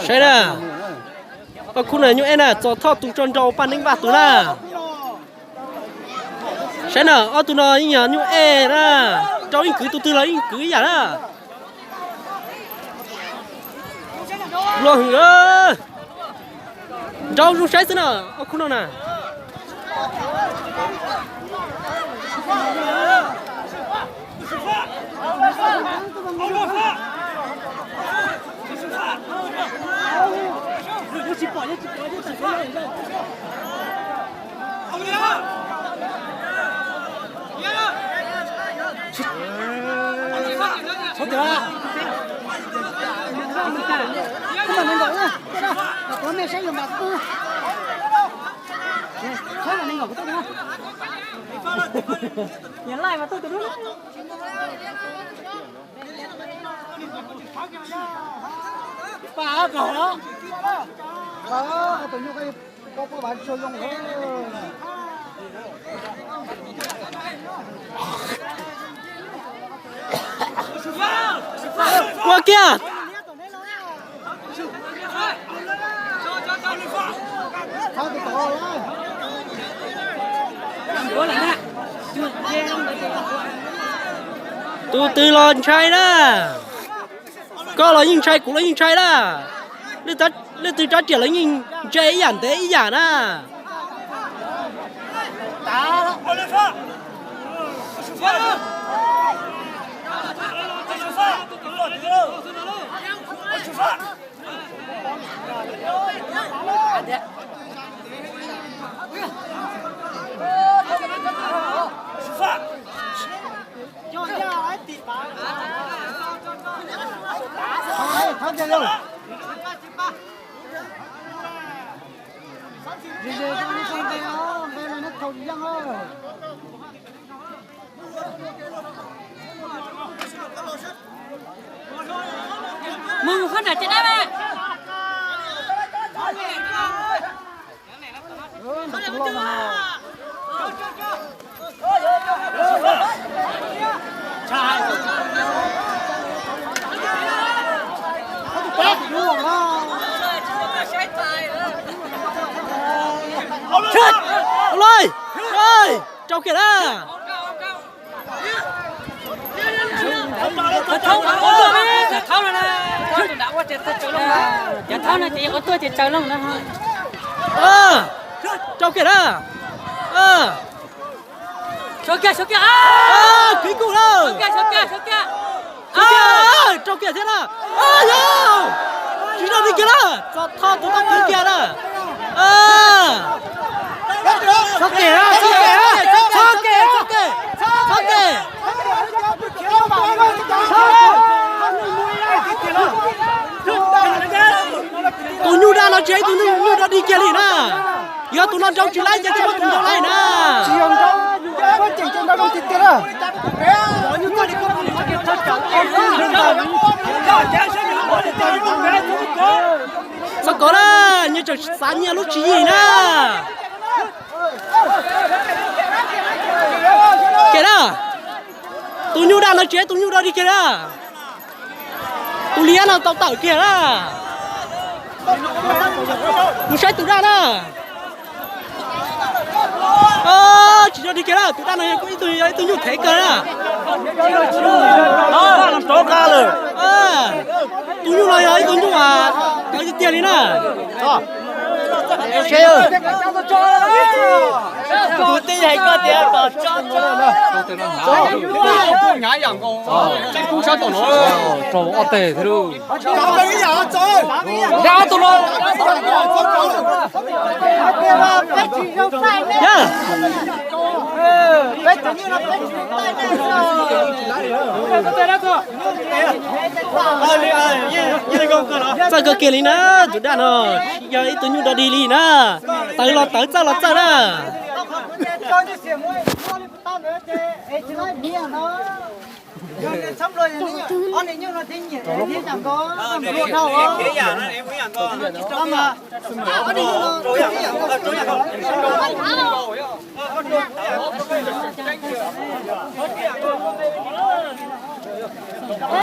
Saib na, ob khub no nyuj ej na, Txos Thoj tus tso nrau Paj Neeb Vaj tus na. Saib na, ob tug no yeej yog nyuj ej na, rau yeej kwv, tus twg los yeej kwv ib yam na. Luag hwm, nrau zoo saib xwb na, ob khub no na. Ua kiag. Tus twg los ntshai na. Koj los yeej ntshai, kuv los yeej ntshai na. Leej twg rab riam los yeej ntse ib yam ntev ib yam na. Mus mus qhov nram ces dab mas. Ua li, rau kiag na. Cov thaub no ces ua tuaj ces tsaws loo na. Rau kiag na. Sawv kiag, sawv kiag. Kwv kuj lawm. Rau kiag thiab na. Yog tsis rau dig kiag na. Txog tho tus tau kwv kiag na. Txhob kem, txhob kem, txhob kem, txhob kem. Tus nyuj daj no tsis yog ib tug nyuj dog dig kiag li na. Yog tus no nrau tsis laib ces tsis muaj tus nrau laib na. Xav kov na, nyias tseem xav nyias lub tswv yim na. Kem na, tus nyuj daj no tsis yog ib tug nyuj dog dig kiag na. Tus liab no tau tawm kiag na. Mus saib tus daj na. Tsis dog dig kiag na, tus daj no yog ib tug, yog ib tug nyuj thev kawg na. Tus nyuj no yog ib tug nyuj kawv tiag tiag li na. Kuv twb hais koj tias kom tso tso. Rau ob teg thiab lauj. Ob tug no. Txawj kawg kiag li na, tus daj no yog ib tug nyuj dog dig li na. Tawv los tawv, txawj los txawj na.